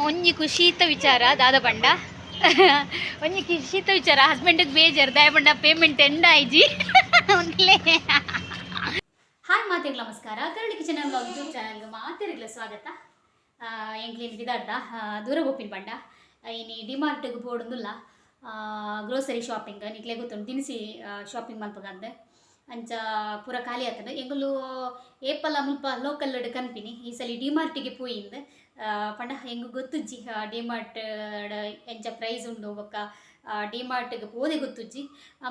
ಒಂಜಿ ಖುಷಿತ ವಿಚಾರ ದಾದ ಪಂಡ, ಒಂಜಿ ಖುಷಿತ ವಿಚಾರ, ಹಸ್ಬೆಂಡ್ಗೆ ಬೇಜಾರು ದಾಯ ಪಂಡ ಪೇಮೆಂಟ್ ಎಂಡ ಆಯ್ಜಿ. ಹಾಯ್ ಮಾತೆರ್ಲ ನಮಸ್ಕಾರ. ಕರುಳಿ ಕಿಚನ್ ಬ್ಲಾಗ್ ಯೂಟ್ಯೂಬ್ ಚಾನಲ್ಗೆ ಮಾತೆರ್ಲ ಸ್ವಾಗತ. ಎಂಕ್ಲೇನ್ ಬಿದಾರ್ದ ದೂರ ಗೋಪಿನ ಪಂಡ ಇನಿ ಡಿಮಾರ್ಟ್ಗೆ ಬೋಡೊಂದುಲ್ಲ ಗ್ರೋಸರಿ ಶಾಪಿಂಗ್. ನಿಕ್ಲೆ ಗೊತ್ತುಂಡು, ದಿನಸಿ ಶಾಪಿಂಗ್ ಮಲ್ಪಗಂದ್. ಅಂಚ ಪೂರ ಖಾಲಿ ಆತಂಡ್. ಎಂಕುಲು ಏಪಲ ಮುಲ್ಪ ಲೋಕಲ್ ಕನ್ಪಿನಿ, ಈ ಸಲ ಡಿಮಾರ್ಟಿಗೆ ಪೋಯಿಂದ್. ಪಂಡ ಎಂಕ್ ಗೊತ್ತುಜ್ಜಿ ಡಿಮಾರ್ಟ್ ಎಂಚ ಪ್ರೈಸ್ ಉಂಡು ಬೊಕ್ಕ ಡಿಮಾರ್ಟ್ಗೆ ಪೋದೆ ಗೊತ್ತುಜ್ಜಿ.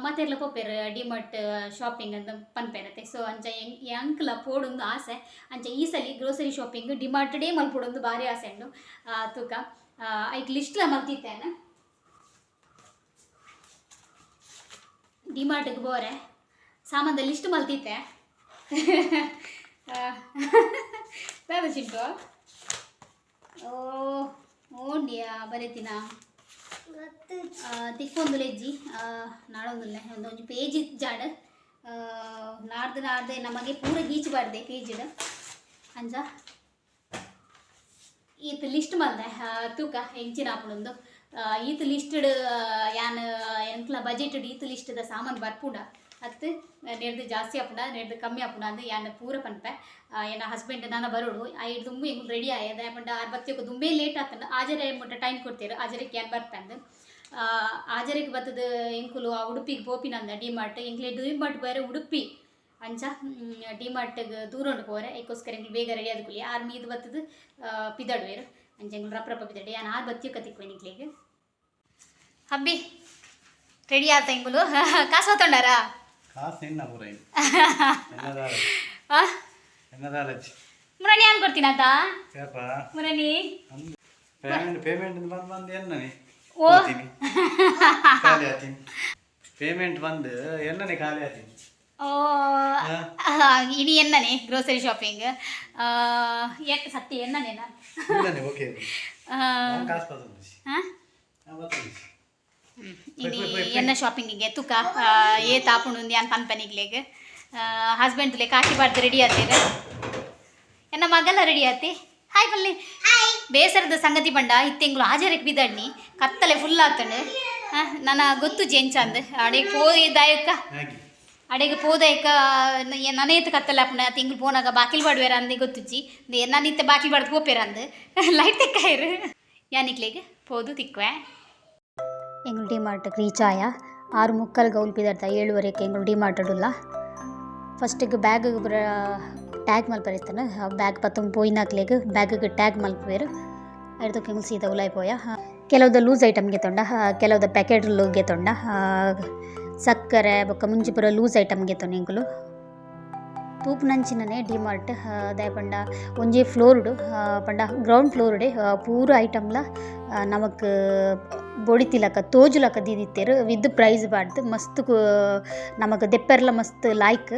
ಮಾತೆರ್ಲ ಪೋಪೆರ್ ಡಿಮಾರ್ಟ್ ಶಾಪಿಂಗ್ ಅಂತ ಪನ್ಪೆರತೆ. ಸೊ ಅಂಚ ಎಂಕ್ಲ ಪೋಡೊಂದು ಆಸೆ. ಅಂಚ ಈ ಸಲ ಗ್ರೋಸರಿ ಶಾಪಿಂಗ್ ಡಿಮಾರ್ಟ್ ಡೇ ಮಲ್ಪೊಡೊಂದು ಭಾರಿ ಆಸೆ ಉಂಡು. ತೂಕ, ಐಕ್ ಲಿಸ್ಟ್ಲ ಮಲ್ತಿತ್ತೇನೆ. ಡಿಮಾರ್ಟ್ಗೆ ಬೋರೆ ಸಾಮಾನ್ದ ಲಿಸ್ಟ್ ಮಲ್ತಿತ್ತೆ. ದಾದ ಚಿಂಟು? ಓ ಓಂಡಿಯಾ ಬರೆತಿನ ತಿಕ್ಕೊಂದು ಲೆಜ್ಜಿ ನಾಡೊಂದುಲ್ಲೆ. ಒಂದೊಂಜಿ ಪೇಜ್ ಜಾಡ್ ನಾಡ್ದು ನಾಡ್ದೆ ನಮಗೆ ಪೂರ ಗೀಚಬಾರ್ದೆ ಪೇಜಿಡ್. ಅಂಚ ಈತ್ ಲಿಸ್ಟ್ ಮಲ್ದೆ. ತೂಕ ಎಂಚಿನ ಆಪುಂಡೊಂದು. ಈತ್ ಲಿಸ್ಟಡ್ ಯಾನ್ ಎಂಕ್ಲ ಬಜೆಟ್ ಈತ್ ಲಿಸ್ಟ್ದ ಸಾಮಾನು ಬರ್ಪುಂಡ ಅತ್ತು, ನೆರ್ದು ಜಾಸ್ತಿ ಆಪುಂಡ, ನೆರ್ದು ಕಮ್ಮಿ ಆಪುಂಡ ಅಂದ್ ಯಾನ್ ಪೂರ ಪನ್ಪೆ. ಎನ್ನ ಹಸ್ಬೆಂಡ್ ನಾನ ಬರೋಡು. ಐಡ್ ದುಂಬು ಎಂಕುಲು ರೆಡಿ ಆಯ. ದಾಯೆ ಪಂಡ ಆರ್ ಬತ್ತಿಯೊಕ ದುಂಬೇ ಲೇಟ್ ಆತಂಡ. ಆಜರೆ ಮುಟ್ಟ ಟೈಮ್ ಕೊಡ್ತೇರು, ಆಜರೆಕ್ ಯಾನ್ ಬರ್ಪೆಂದ್. ಆಜರೆಗ್ ಬತ್ತದ ಎಂಕುಲು ಆ ಉಡುಪಿಗೆ ಪೋಪಿನಂದ ಡಿಮಾರ್ಟ್. ಎಂಕ್ಲೆ ಡಿಮಾರ್ಟ್ ಬೇರೆ ಉಡುಪಿ. ಅಂಚ ಡಿಮಾರ್ಟ್ಗ್ ದೂರ ಉಂಡು ಪೋರೆ. ಐಕೋಸ್ಕರ ಎಂಕುಲು ಬೇಗ ರೆಡಿ ಆದ್ ಕುಲ್ಲಿ. ಆರ್ ಮೀದ್ ಬತ್ತದ ಪಿದಡುವೆರ್. ಅಂಚ ಎಂಕುಲು ರಪ್ಪ ರಪ್ಪ ಪಿದಡಿ. ಯಾನ್ ಆರ್ ಬತ್ತಿಯೊಕ ತಿಕ್ಕುವೆ ನಿಕ್ಲೆಗ್. ಹಬ್ಬಿ ರೆಡಿ ಆತ ಎಂಕುಲು. ಕಾಸು ಹೊತ್ತೊಂಡಾರಾ? ಕಾಸು ಎನ್ನ ಪೂರ? ಆ. ಎನ್ನದಾಲಚ್ಚಿ. ಮುರಣಿ ಯಾನ್ ಕೊಡ್ತೀನಂತ? ಕೇಪ? ಮುರಣಿ. ಪೇಮೆಂಟ್ ಪೇಮೆಂಟ್ ಬಂದು ಬಂದು ಎನ್ನನೆ ಓ. ಹೋಗ್ತೀನಿ, ಖಾಲಿ ಆತೀನಿ. ಪೇಮೆಂಟ್ ಬಂದು ಎನ್ನನೆ ಖಾಲಿ ಆತೀನಿ. ಓ, ಇನಿ ಎನ್ನನೆ ಗ್ರೋಸರಿ ಶಾಪಿಂಗ್ ಸತ್ಯ ಎನ್ನನೇನಾ? ಎನ್ನನೆ ಓಕೆ. ನಾನು ಕಾಸು ಬರ್ತದೆ. ಹಾ. ನಾನು ಬರ್ತದೆ. ಇನಿ ಎನ್ನ ಶಾಪಿಂಗಿಗೆ ತುಕ ಏ ತಾಪುಂಡು ಯಾನ್ ಪನ್ಪನಿಗ್ಲೇಗ್. ಹಸ್ಬೆಂಡ್ ತುಲೆ ಕಾಶಿ ಬಾರ್ದು ರೆಡಿ ಆತೀರ. ಎನ್ನ ಮಗಲ ರೆಡಿ ಆತಿ. ಹಾಯ್ ಪಲ್ಲೆ. ಬೇಸರದ ಸಂಗತಿ ಪಂಡ ಇತ್ತೆಂಗ್ಲು ಆಜರಕ್ಕೆ ಬಿದಣ್ಣಿ ಕತ್ತಲೆ ಫುಲ್ ಆತಂಡು. ನನ್ನ ಗೊತ್ತು ಜೆಂಚ ಅಂದ್ ಅಡೆಗೆ ಪೋದಾಯಕ್ಕ. ಮ್ಯಾಗಿ. ಅಡೆಗೆ ಪೋದಾಯಕ ನನೇತ್ ಕತ್ತಲೆ ಆಪುಂಡ. ತಿಂಗ್ಳು ಪೋನಾಗ ಬಾಕಿಲ್ ಬಾಡುವೆರ ಅಂದೆ ಗೊತ್ತುಜ್ಜಿ. ನಾನು ಇತ್ತೆ ಬಾಕಿಲ್ ಬಾಡ್ದು ಪೋಪೇರ ಅಂದ್ ಲೈಟ್ ತೆಕ್ಕಾಯರು. ಯಾನಿಕ್ಲೆಗ್ ಪೋದು ತಿಕ್ವೆ. ಎಂಗುಲು ಡಿಮಾರ್ಟ್ ರೀಚ್ ಆಯ. 6:45 ಗೌಲ್ ಪಿದರ್ತ. 7:30ಕ್ಕೆ ಎಂಗುಲು ಡಿಮಾರ್ಟ್ ಉಲ್ಲ. ಫಸ್ಟಿಗೆ ಬ್ಯಾಗ್ ಪೂರ ಟ್ಯಾಗ್ ಮಲ್ಪರೆ ಇತ್ತನ. ಬ್ಯಾಗ್ ಪತ್ತೊಂದು ಪೋಯಿನಾಕ್ಲೆಗ್ ಬ್ಯಾಗಿಗೆ ಟ್ಯಾಗ್ ಮಲ್ಪುವೆರ್. ಐಡ್ದೊಕ ಎಂಕುಲು ಸೀದಾ ಉಲಾಯಿ ಪೋಯ. ಕೆಲವುದ ಲೂಸ್ ಐಟಮ್ ಗೆತೊಂಡ, ಕೆಲವುದ ಪ್ಯಾಕೆಟ್ ಗೆತೊಂಡ. ಸಕ್ಕರೆ ಬೊಕ್ಕ ಮುಂಚಿ ಪೂರ ಲೂಸ್ ಐಟಮ್ ಗೆತೊಂಡು ಎಂಕುಲು. ತೂಪುನಂಚಿನನೆ ಡಿಮಾರ್ಟ್. ದಾಯೆ ಪಂಡ ಒಂಜಿ ಫ್ಲೋರ್ಡ್ ಪಂಡ ಗ್ರೌಂಡ್ ಫ್ಲೋರ್ಡೆ ಪೂರ ಐಟಮ್ಲ ನಮಕ್ ಬೊಡಿತಿಲಕ ತೋಜುಲಕ ದೀದಿತ್ತೆರ್ ವಿತ್ ಪ್ರೈಸ್ ಪಾಡ್ದ್. ಮಸ್ತ್ ನಮಕ್ ದೆಪ್ಪೆರ್ಲ ಮಸ್ತ್ ಲಾಯ್ಕ್.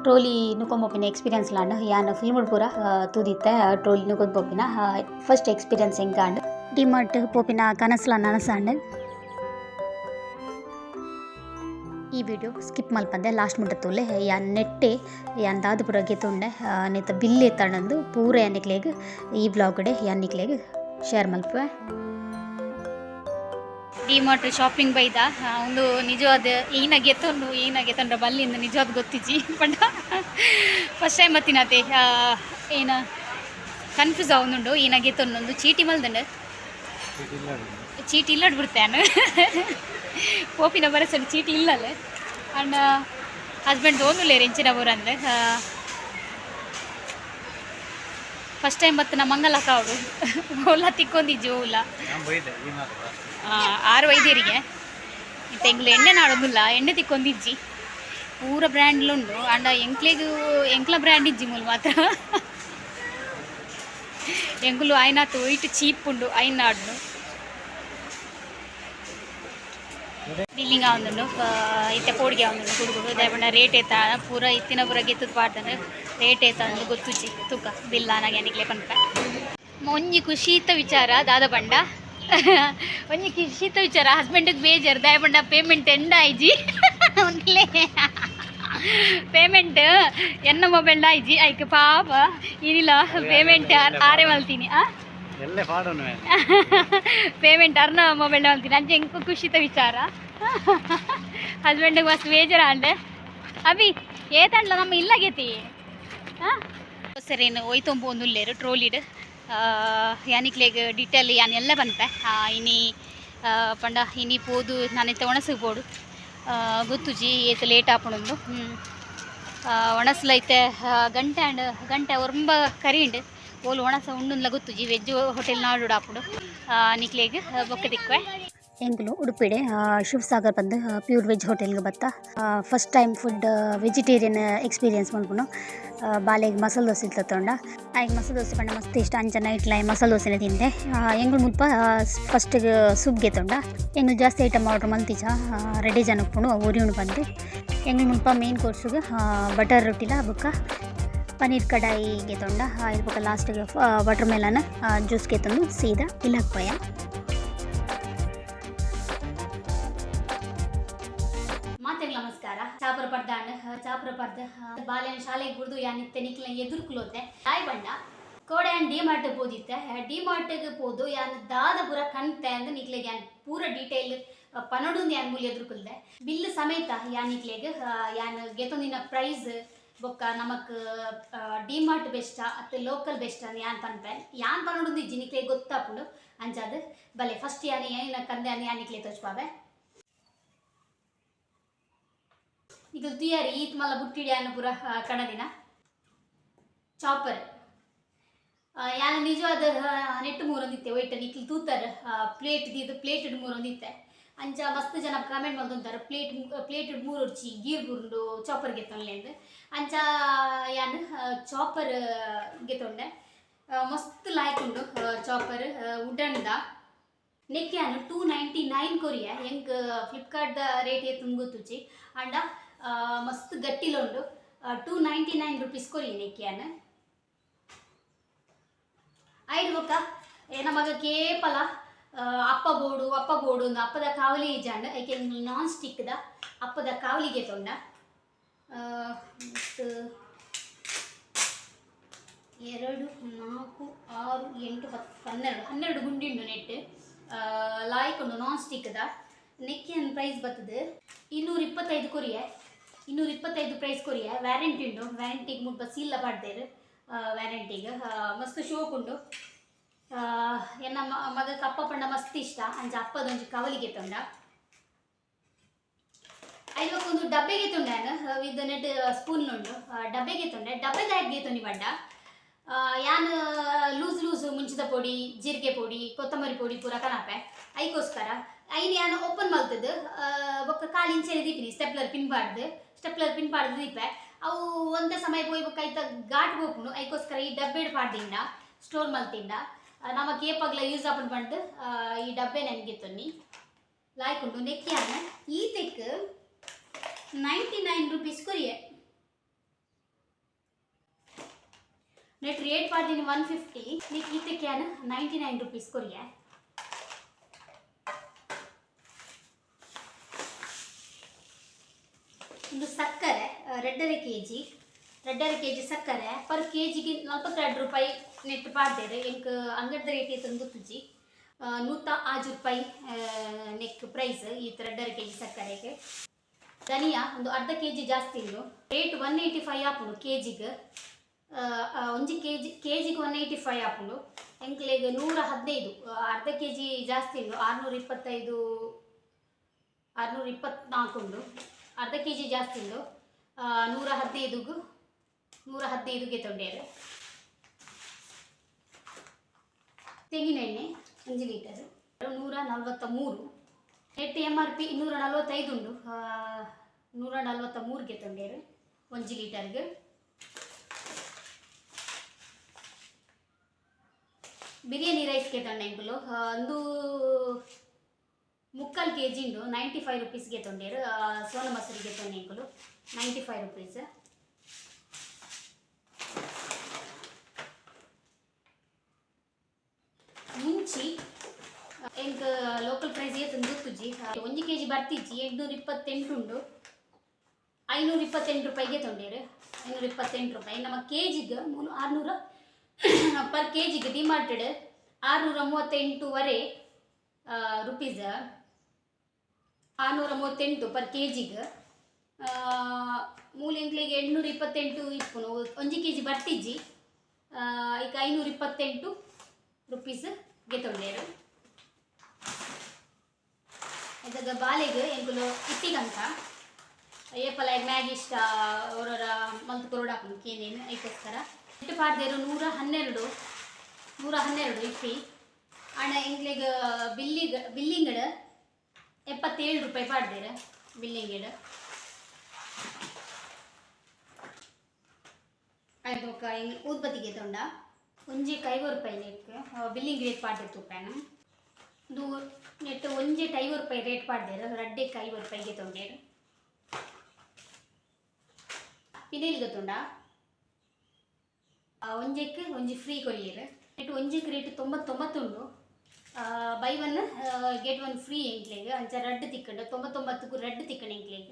Trolley ನುಕೊಂಬೊಪಿನ experience ಲಾಂಡ್. ಯಾನ್ ಫಿಲ್ಮ್ ಪೂರ ತೂದಿತ್ತೆ ಟ್ರೋಲಿ ನುಕೊಂದು ಪೋಪಿನ. First experience ಎಂಕಾಂಡ್. ಡಿಮಾರ್ಟ್ ಪೋಪಿನ ಕನಸ್ಲ ನನಸಾಂಡ್. ಈ ವಿಡಿಯೋ ಸ್ಕಿಪ್ ಮಲ್ಪಂದೆ ಲಾಸ್ಟ್ ಮುಟ್ಟ ತೂಲೆ. ಯಾನ್ ನೆಟ್ಟೆ ಯಾನ್ ದಾದ ಪೂರ ಗೆತೊಂಡೆ, ನೆತ್ತ ಬಿಲ್ ಏತಾಂಡಂದು ಪೂರ ಯಾನ್ ನಿಕ್ಲೆಗ್ ಈ ವ್ಲಾಗ್ಡೆ ಯಾನ್ ನಿಕ್ಲೆಗ್ ಶೇರ್ ಮಲ್ಪುವೆ. ಡಿಮಾರ್ಟ್ ಶಾಪಿಂಗ್ ಬೈದ. ಒಂದು ನಿಜವಾದ ಈನ ಗೆತೊಂಡು ಈನ ಗೆತೊಂಡ್ರೆ ಬಲ್ಲಿಂದ ನಿಜವಾದ ಗೊತ್ತಿಜ್ಜಿ. ಪಂಡ ಫಸ್ಟ್ ಟೈಮ್ ಬತ್ತಿನತೆ. ಏನ ಕನ್ಫ್ಯೂಸ್ ಆವೊಂದುಂಡು ಈನ ಗೆತೊಂಡು. ಚೀಟಿ ಮಲ್ದಂಡು, ಚೀಟಿ ಇಲ್ಲಡ್ ಬಿಡ್ತೇನೆ. ಪೋಪಿನ ಬರಸಲು ಚೀಟಿ ಇಲ್ಲಲ್ಲ. ಅಂಡ್ ಹಸ್ಬೆಂಡ್ ತೋಂದುಲ್ಲೇರು ಎಂಚಿನ ಊರಂದು. ಫಸ್ಟ್ ಟೈಮ್ ಬತ್ತಿನ ಮಂಗಲ ಕಾವಡು ಓಲ ತಿಕ್ಕೊಂದಿಜ್ಜಿ ಓಲ. ನಾನು ಬೈದೆ ಈ ಮಾತ್ರ. ಆರು ವೈದ್ಯರಿಗೆ ಇತ್ತೆ ಎಂಕ್ಲು ಎಣ್ಣೆ ನಾಡೋದಿಲ್ಲ. ಎಣ್ಣೆ ತಿಕ್ಕೊಂದಿಜ್ಜಿ. ಪೂರ ಬ್ರ್ಯಾಂಡ್ಲುಂಡು ಅಂಡ ಎಂಕ್ಲೆಗ್ ಎಂಕ್ಲ ಬ್ರ್ಯಾಂಡ್ ಇಜ್ಜಿ ಮೂಲು ಮಾತ್ರ. ಎಂಕುಲು ಆಯ್ನಾತು ವೈಟ್ ಚೀಪ್ ಉಂಡು ಐನ್ ನಾಡ್ನು. ಬಿಲ್ಲಿಂಗ್ ಆವೊಂದುಂಡು. ಇತ್ತೆ ಪೋಡಿಗೆ ಆವೊಂದುಂಡು ಕುಡುಗುಡು. ದಾಯೆ ರೇಟ್ ಏತ ಪೂರ ಇತ್ತಿನ ಪೂರ ಗೆತ್ತುದು ಪಾಡ್ದನ. ರೇಟ್ ಏತ ಅಂದ್ ಗೊತ್ತುಜ್ಜಿ. ತೂಕ, ಬಿಲ್ ಆನಗ ನಿಕ್ಲೆ ಪನ್ಪೆ. ಒಂಜಿ ಖುಷಿತ ವಿಚಾರ ದಾದ ಪಂಡ, ಒಂಜಿ ಖುಷಿತ ವಿಚಾರ, ಹಸ್ಬೆಂಡ್ಗೆ ಬೇಜಾರು ದಾಯೆ ಪಂಡ ಪೇಮೆಂಟ್ ಎಂಡ ಆಯ್ಜಿ. ಒಂದ್ಲೇ ಪೇಮೆಂಟ್ ಎನ್ನ ಮೊಬೈಲ್ ಆಯ್ಜಿ. ಐಕ್ ಪಾಪ ಏನಿಲ್ಲ, ಪೇಮೆಂಟ್ ಆರೆ ಮಲ್ತೀನಿ. ಆ. ಎಲ್ಲೇ ಪಾಡೋನು. ಪೇಮೆಂಟ್ ಅರ್ನ ಮೊಬೈಲ್ ಅಂತೀನಿ. ಅಂಚೆ ಎಂಕು ಖುಷಿತ ವಿಚಾರ. ಹಸ್ಬೆಂಡ್ಗೆ ಮಸ್ತ್ ಬೇಜಾರ ಅಂಡೆ. ಅಭಿ, ಏತಂಡ್ಲ ನಮ್ಮ ಇಲ್ಲ ಗೆತಿ. ಸರೇನು ಒಯ್ತೊಂಬು ಒಂದುಲ್ಲೇರು ಟ್ರೋಲಿಡ್. ಯಾನಿಕ್ಲೆಗ್ ಡಿಟೇಲ್ ಯಾನ್ ಎಲ್ಲ ಬಂತೆ. ಇನಿ ಪಂಡ ಇನಿ ಪೋದು ನಾನಿತ್ತೆ ಒಣಸಿಗೆ ಬೋಡು. ಗೊತ್ತುಜಿ ಏತ್ ಲೇಟ್ ಆಪುಂಡು. ಒಣಸ್ಲ ಐತೆ ಗಂಟೆ ಆಂಡ್. ಗಂಟೆ ಒರಂಬ ಕರಿಂಡ್. ಓಲು ಒಣಸ ಉಂಡುಂದ್ಲ ಗೊತ್ತುಜಿ. ವೆಜ್ ಹೋಟೆಲ್ ನಾಡುಡು ಆಪುಂಡು. ನಿಕ್ಲೆಗ್ ಬೊಕ್ಕ ತಿಕ್ವೆ. ಎಂಕುಲು ಉಡುಪಿಡೆ ಶಿವಸಾಗರ್ ಬಂದು ಪ್ಯೂರ್ ವೆಜ್ ಹೋಟೆಲ್ಗೆ ಬತ್ತ. First time food vegetarian experience ಮಲ್ಪುನು. ಬಾಲೆಗ್ ಮಸಾಲೆ ದೋಸೆ ತತ್ತೊಂಡ. ಆಯ್ಗೆ ಮಸಾಲೆ ದೋಸೆ ಪಂಡ ಮಸ್ತ್ ಇಷ್ಟ. ಅಂಚ ನೈಟ್ಲ ಮಸಾಲೆ ದೋಸೆನೆ ತಿಂದೆ. ಎಂಕುಲು ಮುಲ್ಪ ಫಸ್ಟ್ ಸೂಪ್ ಗೆತೊಂಡ. ಎಂಕುಲು ಜಾಸ್ತಿ ಐಟಮ್ ಆರ್ಡರ್ ಮಲ್ತಿಜ. ರೆಡಿ ಜನ ಉಪ್ಪುಂಡು, ಅವು ಒರಿಯುಂಡು ಬಂದು. ಎಂಕುಲು ಮುಲ್ಪ ಮೇನ್ ಕೋರ್ಸುಗೆ ಬಟರ್ ರೊಟ್ಟಿಲ ಬೊಕ್ಕ ಪನ್ನೀರ್ ಕಡಾಯಿ ಗೆತೊಂಡ. ಇದು ಬೊಕ್ಕ ಲಾಸ್ಟಿಗೆ ವಾಟರ್ ಮೆಲನ್ ಜ್ಯೂಸ್ ಗೆತೊಂದು ಸೀದಾ ಇಲ್ಲಗ್ ಪೋಯ. ಮಾತೆರ್ಲ ನಮಸ್ಕಾರ. ಚಾಪುರ ಪರ್ದಾಂಡ್. ಚಾಪುರ ಪರ್ದ್ ಬಾಲ್ಯನ ಶಾಲೆಗೆ ಬುಡ್ದು ಯಾನಿತ್ತೆ ನಿಕ್ಲ ಎದುರುಕುಲೋತೆ. ತಾಯ್ ಬಂಡ ಕೋಡೆ ಯಾನ್ ಡಿ ಮಾರ್ಟ್ ಪೋದಿತ್ತೆ. ಡಿ ಮಾರ್ಟ್ಗೆ ಪೋದು ಯಾನ್ ದಾದ ಪೂರ ಕಣ್ತೆ ಅಂದ್ ನಿಕ್ಲೆಗ್ ಯಾನ್ ಪೂರ ಡೀಟೇಲ್ ಪನೊಡುಂದು ಯಾನ್ ಮೂಲ ಎದುರುಕುಲ್ದೆ. ಬಿಲ್ ಸಮೇತ ಯಾನ್ ನಿಕ್ಲೆಗ್ ಯಾನ್ ಗೆತೊಂದಿನ ಪ್ರೈಸ್ ಬೊಕ್ಕ ನಮಕ್ ಡಿ ಮಾರ್ಟ್ ಬೆಸ್ಟ ಅತ್ತೆ ಲೋಕಲ್ ಬೆಸ್ಟ್ ಅಂದ್ ಯಾನ್ ಪನ್ಪೆ. ಯಾನ್ ಪನೊಡುಂದು ಇಜ್ಜಿ, ನಿಕ್ಲೆಗ್ ಗೊತ್ತಾಪುಂಡು. ಅಂಚಾದ್ ಬಲೆ, ಫಸ್ಟ್ ಯಾನ್ ಏನ ಕಂದೆ ಅಂದ್ ಯಾನ್ ನಿಕ್ಲೆ ತೋಜ್ಪಾವೆ. ನಿಕುಲು ತೂಯರಿ, ಈತ್ ಮಲ್ಲ ಬುಟ್ಟಿಡ್ ಯಾನ್ ಪೂರ ಕಣದಿನ. ಚಾಪರ್ ಯಾನ್ ನಿಜವಾದ ನೆಟ್ ಮೂರೊಂದಿತ್ತೆ. ಒಯ್ಟ ನಿಕ್ಲು ತೂತರ್, ಪ್ಲೇಟ್ ದೀದ್ ಪ್ಲೇಟ್ ಮೂರೊಂದಿತ್ತೆ. ಅಂಚ ಮಸ್ತ್ ಜನ ಕಮೆಂಟ್ ಮಲ್ತೊಂತಾರೆ, ಪ್ಲೇಟ್ ಪ್ಲೇಟ್ ಮೂರೊರ್ಚಿ, ಗೀರ್ ಬುರುಂಡು, ಚಾಪರ್ ಗೆತ್ತೊನ್ಲೆಂದ್. ಅಂಚ ಯಾನ್ ಚಾಪರ್ ಗೆತೊಂಡೆ. ಮಸ್ತ್ ಲಾಯ್ಕ್ ಉಂಡು ಚಾಪರ್ ವುಡನ್ದ. ನೆಕ್ ಯಾನ್ 299 ಕೊರಿಯೆ. ಎಂಕ್ ಫ್ಲಿಪ್ಕಾರ್ಟ್ ದ ರೇಟ್ ಏತುಂದು ಗೊತ್ತುಜಿ. ಆಂಡ ಮಸ್ತ್ ಗಟ್ಟಿಲ ಉಂಡು. ₹299 ಕೊರಿಯೆ ನೆಕ್ ಯಾನ್. ಐಡ್ ಬೊಕ್ಕ ಎನ್ನ ಮಗ ಕೇಪಲ ಅಪ್ಪ ಬೋಡು, ಅಪ್ಪ ಬೋಡು ಅಂದ್. ಅಪ್ಪದ ಕಾವಲಿ ಇಜ್ಜಾಂಡ್. ಐಕೆ ನಾನ್ ಸ್ಟಿಕ್ ದ ಅಪ್ಪದ ಕಾವಲಿಗೆ ತೊಂಡ. ಮತ್ತು ಎರಡು, ನಾಲ್ಕು, ಆರು, ಎಂಟು, 10, 12, 12 ಗುಂಡಿ ಉಂಡು ನೆಟ್. ಲಾಯ್ಕ್ ಉಂಡು ನಾನ್ ಸ್ಟಿಕ್ ದ. ನೆಕ್ಕಿನ ಪ್ರೈಸ್ ಬರ್ತದೆ 225 ಕೊರಿಯೆ. 225 ಪ್ರೈಸ್ ಕೊರಿಯೆ. ವ್ಯಾರಂಟಿ ಉಂಡು. ವ್ಯಾರಂಟಿಗೆ ಮುಲ್ಪ ಸೀಲ ಪಾಡ್ದೇರು ವ್ಯಾರಂಟಿಗೆ. ಮಸ್ತ್ ಶೋಕ್ ಉಂಡು. ಎನ್ನ ಮಗ ಅಪ್ಪ ಪಂಡ ಮಸ್ತ್ ಇಷ್ಟ. ಅಂಚ ಅಪ್ಪದೊಂಜಿ ಕವಲಿಗೆ ತೊಂಡ. ಐವಕ್ಕೊಂದು ಒಂದು ಡಬ್ಬೆಗೆ ತೊಂಡೆ ವಿತ್ ನೆಟ್ ಸ್ಪೂನ್ ಉಂಡು. ಡಬ್ಬೆಗೆ ತೊಂಡೆ. ಡಬ್ಬೆ ದಾಗ್ ತೊಂಡಿ ಬಂಡ ಯಾನ್ ಲೂಸ್ ಲೂಸ್ ಮುಂಚಿದ ಪೊಡಿ, ಜೀರಿಗೆ ಪೊಡಿ, ಕೊತ್ತಂಬರಿ ಪೊಡಿ ಪೂರ ಕನಾಪೆ. ಐಕೋಸ್ಕರ ಐನ್ ಯಾನ್ ಓಪನ್ ಮಲ್ತದ್ದು ಬೊಕ್ಕ ಕಾಲು ಇಂಚೆನೆ ದೀಪಿನಿ. ಸ್ಟೆಪ್ಲರ್ ಪಿನ್ ಪಾಡ್ದು, ಸ್ಟೆಪ್ಲರ್ ಪಿನ್ ಪಾಡ್ದು ದೀಪೆ. ಅವು ಒಂದೇ ಸಮಯ ಪೋಯಿ ಬೊಕ್ಕ ಐತ ಘಾಟ್ ಪೋಪುಂಡು. ಐಕೋಸ್ಕರ ಈ ಡಬ್ಬೆಡ್ ಪಾಡ್ದಿಂಡ ಸ್ಟೋರ್ ಮಲ್ತಿಂಡ ನಮಕ್ ಏಪಗ್ಲ ಯೂಸ್ ಆಪುಂಡು ಪಂಡ್ ಈ ಡಬ್ಬೆ ನನಗೆ ತೊನ್ನಿ. ಲಾಯ್ಕ್ ಉಂಡು. ನೆಕ್ಯಾನ ಈತೆಕ್ ₹99 ಕೊರಿಯೆ. ನೆಟ್ ರೇಟ್ ಪಾಡ್ದಿನಿ 150. ನೆಕ್ ಈತೆಕ್ ಯಾನ್ ₹99 ಕೊರಿಯೆ. ಒಂದು ಸಕ್ಕರೆ 2.5 ಕೆಜಿ. 2.5 ಕೆಜಿ ಸಕ್ಕರೆ ಪರ್ ಕೆ ಜಿಗೆ 42 ರೂಪಾಯಿ ನೆಟ್ ಪಾಡ್ದೇರು. ಎಂಕ್ ಅಂಗಡ್ದ ರೇಟ್ ಏತಂದು ಗೊತ್ತುಜಿ. 106 ರೂಪಾಯಿ ನೆಕ್ ಪ್ರೈಸ್ ಈ 2.5 ಕೆಜಿ ಸಕ್ಕರೆಗೆ. ಧನಿಯಾ ಒಂದು ಅರ್ಧ ಕೆಜಿ ಜಾಸ್ತಿ ಉಂಡು. ರೇಟ್ 185 ಆಪುಂಡು ಕೆ ಜಿಗೆ. ಒಂಜಿ ಕೆಜಿ, ಕೆ ಜಿಗೆ 185 ಆಪುಂಡು. ಎಂಕ್ಲೆಗ್ 115. ಅರ್ಧ ಕೆಜಿ ಜಾಸ್ತಿ ಉಂಡು. 625, 624 ಉಂಡು. ಅರ್ಧ ಕೆಜಿ ಜಾಸ್ತಿ ಉಂಡು. 115ಗೂ, 115ಗೆ ತೊಂಡೇರು. ತೆಂಗಿನೆಣ್ಣೆ 1 ಲೀಟರ್ 143. ನೆಟ್ ಎಮ್ ಆರ್ ಪಿ 245 ಉಂಡು. 143ಗೆ ತೊಂಡೇರು 1 ಲೀಟರ್ಗೆ. ಬಿರಿಯಾನಿ ರೈಸ್ಗೆ ತೊಂಡೆ ಎಂಕುಲು. ಒಂದು 3/4 ಕೆಜಿ ಉಂಡು. 95 ರುಪೀಸ್ಗೆ ತೊಂಡೇರು. ಸೋನ ಮಸೂರಿಗೆ ತೊಂಡೆ ಎಂಕುಲು, ₹95. ಮುಂಚಿ ಎಂಕ್ ಲೋಕಲ್ ಪ್ರೈಸ್ ಏತಂದು ಗೊತ್ತುಜಿ. 1 ಕೆಜಿ ಬರ್ತಿಜ್ಜಿ. 828 ಉಂಡು. 528 ರೂಪಾಯಿಗೆ ತೊಂಡೇರು. 528 ರೂಪಾಯಿ. ನಮ್ಮ ಕೆ ಜಿಗೆ ಮೂರು 600 ಪರ್ ಕೆ ಜಿಗೆ ಡಿಮಾರ್ಟೆಡ್. 638.5 ರುಪೀಸ್, 638 ಪರ್ ಕೆಜಿಗ್. ಮೂಲು ಎಂಕ್ಲೆಗ್ 828 ಇಪ್ಪುನು. 1 ಕೆಜಿ ಬರ್ತಿಜ್ಜಿ. ಇಕ 528 ರುಪೀಸ್ ಗೆತೊಂಡೇರು. ಇದಾಗ ಬಾಲೆಗ್ ಎಂಕುಲು ಇತ್ತಿಗಂತ ಏಪಲ ಮ್ಯಾಗಿ ಇಷ್ಟ, ಅವರವರ ಮಲ್ತ್ ಕೊರೊಡಾಪುಂಡು ಕೇನೇನು. ಐಕೋಸ್ಕರ ಇಟ್ಟು ಪಾಡ್ದೇರು 112, 112 ಇಪ್ಪಿ. ಆಂಡ ಎಂಕ್ಲೆಗ್ ಬಿಲ್ಲಿಂಗಡ್ 77 ರೂಪಾಯಿ ಪಾಡ್ದೇರು ಬಿಲ್ಲಿಂಗಡ್. ಆಯ್ತು, ಬೊಕ್ಕ ಎಂಗ್ ಊದ್ಬತ್ತಿಗೆ ತೊಂಡ 1ಕ್ಕೆ 50 ರೂಪಾಯಿ. ನೆಕ್ ಬಿಲ್ಲಿಂಗ್ ರೇಟ್ ಪಾಡ್ದಿತ್ತು ರೂಪಾಯಿನ. ಒಂದು ನೆಟ್ 1ಕ್ಕೆ 50 ರೂಪಾಯಿ ರೇಟ್ ಪಾಡ್ದೇರು, ರಡ್ಡೆಕ್ಕೆ 50 ರೂಪಾಯಿಗೆ ತೊಂಡೇರು. ಪಿನೇಲ್ ಗೊತ್ತುಂಡ, ಒಂಜೆಕ್ ಒಂಜಿ ಫ್ರೀ ಕೊರಿಯರ್. ನೆಟ್ ಒಂಜೆಕ್ ರೇಟ್ 99 ಉಂಡು. Buy one get one free ಎಂಕ್ಲೆಗ್. ಅಂಚ ರಡ್ಡ್ ತಿಕ್ಕಂಡು, 99ಕ್ಕೂ ರಡ್ಡ್ ತಿಕ್ಕಂಡು ಎಂಕ್ಲೆಗ್.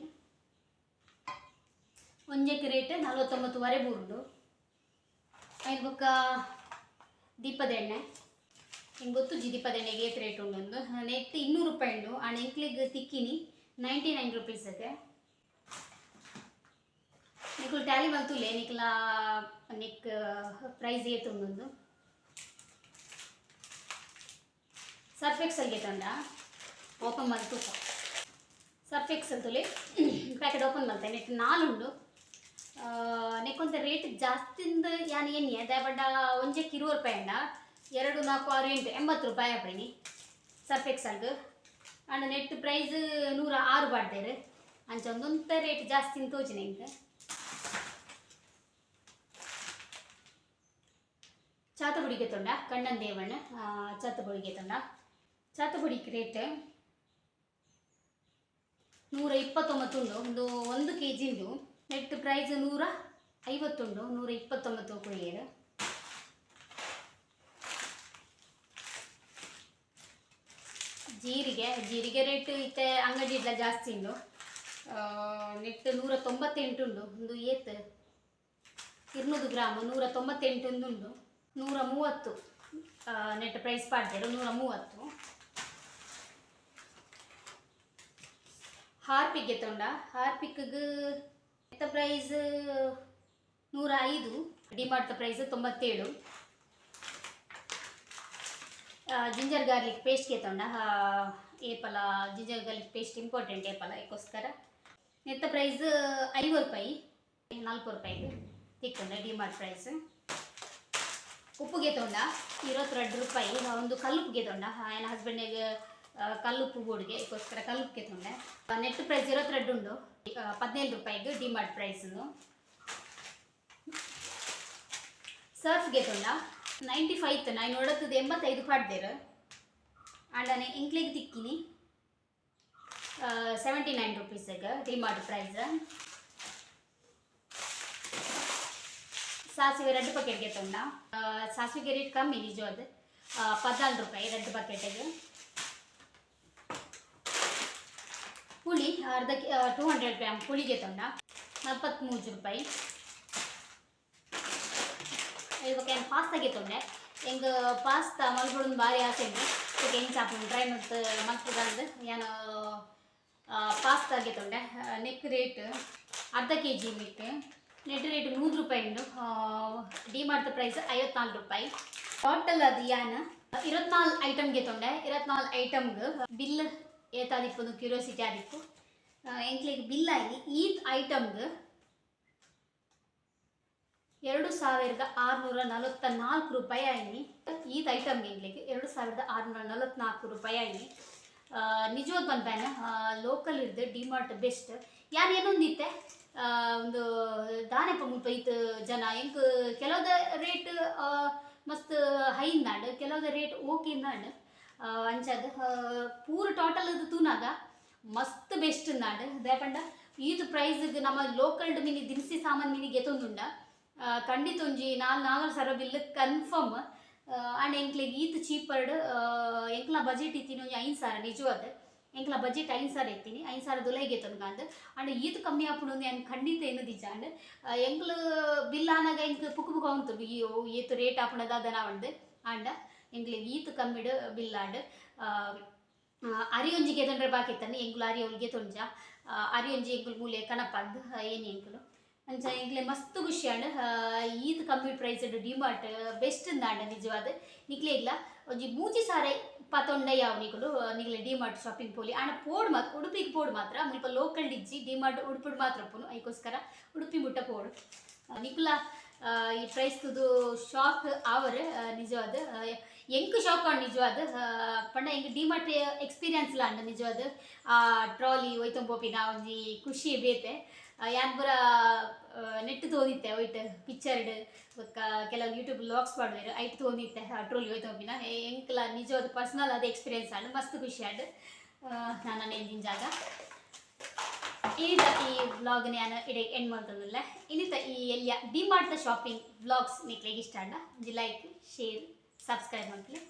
ಒಂಜೆಕ್ ರೇಟ್ 49.5 ಬೂರುಂಡು. ಐನ್ ಬೊಕ್ಕ ದೀಪದ ಎಣ್ಣೆ. ನಿಂಗೆ ಗೊತ್ತುಜ್ಜಿ ದೀಪದ ಎಣ್ಣೆಗೆ ಏತ್ ರೇಟ್ ಉಂಡು ಒಂದು. ನೆಟ್ 200 ರೂಪಾಯಿ ಉಂಡು. ಆಂಡ ಎಂಕ್ಲೆಗ್ ತಿಕ್ಕಿನಿ 99 ರುಪೀಸ್ಗೆ. ನಿಕುಲು ಟ್ಯಾಲಿ ಮಲ್ತುಲೆ ನಿಕ್ಲ ನಿಕ್ ಪ್ರೈಸ್ ಏತ್ ಉಂಡು. ಸರ್ಫ್ ಎಕ್ಸೆಲ್ಗೆ ತಂಡ ಓಪನ್ ಮಲ್ತು. ಸರ್ಫ್ ಎಕ್ಸೆಲ್ ತುಲೆ, ಪ್ಯಾಕೆಟ್ ಓಪನ್ ಮಲ್ತೆ. ನೆಟ್ ನಾಲುಂಡು. ನೆಕ್ಕೊಂತ ರೇಟ್ ಜಾಸ್ತಿಂದ ಯಾನ್ ಎನ್ನಿಯೆ ದಾಯೆ ಒಂಜೆಕ್ 20 ರೂಪಾಯಿ ಅಂಡ ಎರಡು, ನಾಲ್ಕು, ಆರು, ಎಂಟು, 80 ರೂಪಾಯಿ ಆಪೈನಿ ಸರ್ಫ್ ಎಕ್ಸೆಲ್ಗ್. ಆಂಡ ನೆಟ್ ಪ್ರೈಸ್ 106 ಪಾಡ್ದೇರು. ಅಂಚ ಒಂದೊಂತ ರೇಟ್ ಜಾಸ್ತಿ ತೋಜಿನ ಎಂಕ್. ಚಾತ ಪೊಡಿಗೆ ತೊಂಡ, ಕಣ್ಣನ್ ದೇವಣ್ಣ ಚಾತ ಪೊಡಿಗೆ ತೊಂಡ. ಚಾತ ಪೊಡಿಗೆ ರೇಟ್ 129 ಉಂಡು. ಒಂದು ಒಂದು ಕೆ ಜಿ ಉಂಡು. ನೆಟ್ ಪ್ರೈಸ್ 150 ಉಂಡು. 129 ಕೊರಿಯರ್. ಜೀರಿಗೆ, ಜೀರಿಗೆ ರೇಟ್ ಇತ್ತೆ ಅಂಗಡಿ ಇಡ್ಲ ಜಾಸ್ತಿ ಉಂಡು. ನೆಟ್ 198 ಉಂಡು. ಒಂದು ಏತ್, 200 ಗ್ರಾಮ್ 198 ಉಂಡು. 130 ನೆಟ್ ಪ್ರೈಸ್ ಪಾಡ್ದೇರು, 130. ಹಾರ್ಪಿಕ್ ತೊಂಡ. ಹಾರ್ಪಿಕ್ಗೆ price 105, DMart price 97. Ginger garlic ಪೇಸ್ಟ್ಗೆ ತೊಂಡ. ಏಪಲ ಜಿಂಜರ್ ಗಾರ್ಲಿಕ್ ಪೇಸ್ಟ್ ಇಂಪಾರ್ಟೆಂಟ್ ಏಪಲ ಅದಕ್ಕೋಸ್ಕರ. ನೆತ್ತ ಪ್ರೈಸ್ 50 ರೂಪಾಯಿ, 40 ರೂಪಾಯಿಗೆ ತಿಕ್ಕೊಂಡೆ ಡಿಮಾರ್ಟ್ ಪ್ರೈಸ್. ಉಪ್ಪುಗೆ ತೊಂಡ, 22 ರೂಪಾಯಿ. ಒಂದು ಕಲ್ಲುಪ್ಪುಗೆ ತೊಂಡ. ನನ್ನ ಹಸ್ಬೆಂಡಿಗೆ ಕಲ್ಲುಪ್ಪು ಬೋಡಿಗೆ, ಅದಕ್ಕೋಸ್ಕರ ಕಲ್ಲುಪ್ಪಿಗೆ ತೊಂಡೆ. ನೆಟ್ ಪ್ರೈಸ್ 22 ಉಂಡು, 17 ರೂಪಾಯಿಗೆ ಡಿಮಾರ್ಟ್ ಪ್ರೈಸ್. ಸರ್ಫ್ಗೆ ತೊಂಡ, 95 ಇತ್ತು. ನಾನು ನೋಡತ್ತದ 85 ಪಾಡ್ದೇರು. ಅಂಡನೆ ಇಂಕ್ಲಿಗೆ ತಿಕ್ಕಿನಿ 79 ರುಪೀಸಿಗೆ ಡಿಮಾರ್ಟ್ ಪ್ರೈಸ್. ಸಾಸಿವೆ ಎರಡು ಪ್ಯಾಕೆಟ್ಗೆ ತೊಂಡ. ಸಾಸಿವೆಗೆ ರೇಟ್ ಕಮ್ಮಿ ನಿಜವಾದ, 14 ರೂಪಾಯಿ ಎರಡು ಬಕೆಟಿಗೆ. ಪುಳಿ ಅರ್ಧ 200 ಗ್ರಾಮ್ ಪುಳಿಗೆ ತೊಂಡ, 43 ರೂಪಾಯಿ. ಇವಾಗ ಏನು ಪಾಸ್ತಾಗೆ ತೊಂಡೆ. ಎಂಗ್ ಪಾಸ್ತಾ ಮಲ್ಪೊಡೊಂದು ಭಾರಿ ಆಸೆ ಉಂಡು. ಇವಾಗ ಎಂಚ ಆಪುಂಡು ಟ್ರೈ ಮಲ್ತ್ ಮಲ್ಪುದಂದು ಯಾನ್ ಪಾಸ್ತಾಗೆ ತೊಂಡೆ. ನೆಕ್ ರೇಟ್ ಅರ್ಧ ಕೆ ಜಿ ಮಿಕ್ ನೆಟ್ ರೇಟ್ 100 ರೂಪಾಯಿ ಉಂಡು. ಡಿಮಾರ್ಟ್ ಪ್ರೈಸ್ 54 ರೂಪಾಯಿ. ಟೋಟಲ್ ಅದು ಯಾನ್ 24 ಐಟಮ್ಗೆ ತೊಂಡೆ. 24 ಐಟಮ್ಗೆ ಬಿಲ್ ಏತಾದಿಪ್ಪು ಕ್ಯೂರಿಯಾಸಿಟಿ ಆದಿಪ್ಪು. ಎಂಕ್ಲೆಗ್ ಬಿಲ್ ಆಗಿ ಈತ್ ಐಟಮ್ಗೆ 2644 ರೂಪಾಯಿ ಆಯ್ನಿ. ಈತ್ ಐಟಮ್ಗೆ ಎಂಕ್ಲೆಗ್ 2644 ರೂಪಾಯಿ ಆಯ್ನಿ. ನಿಜವಾದ ಪನ್ಪೇನ್, ಲೋಕಲ್ ಇರ್ದು ಡಿಮಾರ್ಟ್ ಬೆಸ್ಟ್. ಯಾನ್ ಏನೊಂದಿತ್ತೆ ಒಂದು ದಾನೆಪ್ಪ ಮುಲ್ಪ ಇತ್ ಜನ ಎಂಕ್ ಕೆಲವುದ ರೇಟ್ ಮಸ್ತ್ ಹೈ ಇಂದಾಂಡ್, ಕೆಲವುದ ರೇಟ್ ಓಕೆ ಇಂದಾಂಡ್. ಅಂಚಾದ್ ಪೂರ ಟೋಟಲ್ ತೂನಾಗ ಮಸ್ತ್ ಬೆಸ್ಟ್ ಇಂದಾಂಡ್. ದಾಯೆ ಪಂಡ ಈತ್ ಪ್ರೈಸ್ಗ್ ನಮ್ಮ ಲೋಕಲ್ಡ್ ಮಿನಿ ದಿನಸಿ ಸಾಮಾನು ಮಿನಿ ಗೆತೊಂದುಂಡ ಖಂಡಿತ ಒಂಜಿ ನಾಲ್ ನಾಲ್ ಸಾವಿರ ಬಿಲ್ ಕನ್ಫರ್ಮ್. ಆಂಡ ಎಂಕ್ಲೆಗ್ ಈತ್ ಚೀಪರ್ಡ್ ಎಂಕ್ಲ ಬಜೆಟ್ ಇತ್ತಿನ ಒಂಜಿ 5000. ನಿಜವಾದ ಎಂಕ್ಲ ಬಜೆಟ್ 5000 ಇತ್ತೀನಿ, 5000 ದುಲೈಗೆ ಗೆತೊನ್ಗಾಂದ್. ಆಂಡ ಈತ್ ಕಮ್ಮಿ ಆಪುಂಡು ಯಾನ್ ಖಂಡಿತ ಎನ್ನುದಿಜ್ಜ. ಆಂಡ್ ಎಂಕ್ಲು ಬಿಲ್ ಆನಾಗ ಎಂಕ್ ಪುಕ್ ಪುಕ್ ಉಂತು, ಅಯ್ಯೋ ಏತ್ ರೇಟ್ ಆಪುಂಡ ದಾದನ ಪಂದ್. ಆಂಡ ಎಂಕ್ಲೆಗ್ ಈತ್ ಕಮ್ಮಿಡ್ ಬಿಲ್ ಆಂಡ್. ಅರಿ ಒಂಜಿ ಗೆತೊಂಡ್ರೆ ಬಾಕಿ ಇತ್ತಂಡ್. ಎಂಕುಲು ಅರಿ ಅವ್ಲು ಗೆತೊಂಜ. ಅರಿ ಒಂಜಿ ಎಂಕುಲು ಮೂಲೆ ಕನಪಂದ್ ಏನಿ ಎಂಕುಲು. ಅಂಚ ಎಂಕ್ಲೆ ಮಸ್ತ್ ಖುಷಿ ಆಂಡ್. ಈತ್ ಕಮ್ಮಿ ಪ್ರೈಸ್ ಡಿಮಾರ್ಟ್ ಬೆಸ್ಟ್ ಅಂಡ್ ನಿಜವಾದ್. ನಿಕ್ಲೆಗ್ಲ ಒಂಜಿ 3000 ಪತೊಂಡ ಯಾವು ನಿಕುಲು ನಿಕ್ಲೆ ಡಿಮಾರ್ಟ್ ಶಾಪಿಂಗ್ ಪೋಲಿ. ಆಂಡ ಪೋಡು ಮಾತ್ರ ಉಡುಪಿಗೆ ಪೋಡು ಮಾತ್ರ. ಮುಲ್ಪ ಲೋಕಲ್ ಇಜ್ಜಿ, ಡಿಮಾರ್ಟ್ ಉಡುಪಿಡ್ ಮಾತ್ರ ಉಪ್ಪುನು. ಐಕೋಸ್ಕರ ಉಡುಪಿ ಮುಟ್ಟ ಪೋಡು. ನಿಕುಲ ಈ ಪ್ರೈಸ್ ತೂದು ಶಾಕ್ ಆವರ್ ನಿಜವಾದ್. ಎಂಕ್ ಶಾಕ್ ಆಂಡ್ ನಿಜವಾದ್. ಪಂಡ ಎಂಕ್ ಡಿಮಾರ್ಟ್ ಎಕ್ಸ್ಪೀರಿಯನ್ಸ್ ಲ ಆಂಡ್ ನಿಜವಾದ್. ಆ ಟ್ರಾಲಿ ಒಯ್ತೊಂದು ಪೋಪಿನ ಒಂಜಿ ಖುಷಿ ಬೇತೆ. ಯಾನ್ ಪೂರ ನೆಟ್ ತೋದಿತ್ತೆ ಒಯ್ಟ್ ಪಿಕ್ಚರ್ಡ್ ಬೊಕ್ಕ ಕೆಲವು ಯೂಟ್ಯೂಬ್ ವ್ಲಾಗ್ಸ್ ಪಾಡುವೆರ್, ಐಟ್ ತೋದಿತ್ತೆ ಟ್ರೋಲಿ ಒಯ್ತೊಂಪಿನ. ಎಂಕ್ಲ ನಿಜವಾದ ಪರ್ಸನಲ್ ಆದ್ ಎಕ್ಸ್ಪೀರಿಯನ್ಸ್ ಆಂಡ್, ಮಸ್ತ್ ಖುಷಿ ಆಂಡ್. ನಾನು ಎಂಜಿನ ಜಾಗ ಇನಿತ ಈ ವ್ಲಾಗ್ ಯಾನ್ ಇಡೆ ಎಂಡ್ ಮಲ್ತೊಂದುಲ್ಲೆ. ಇನಿತ ಈ ಎಲ್ಯ ಡಿಮಾರ್ಟ್ ಶಾಪಿಂಗ್ ವ್ಲಾಗ್ಸ್ ನಿಕ್ಲೆಗ್ ಇಷ್ಟ ಆಂಡ ಒಂಜಿ ಲೈಕ್, ಶೇರ್, ಸಬ್ಸ್ಕ್ರೈಬ್ ಮಲ್ಪುಲೆ.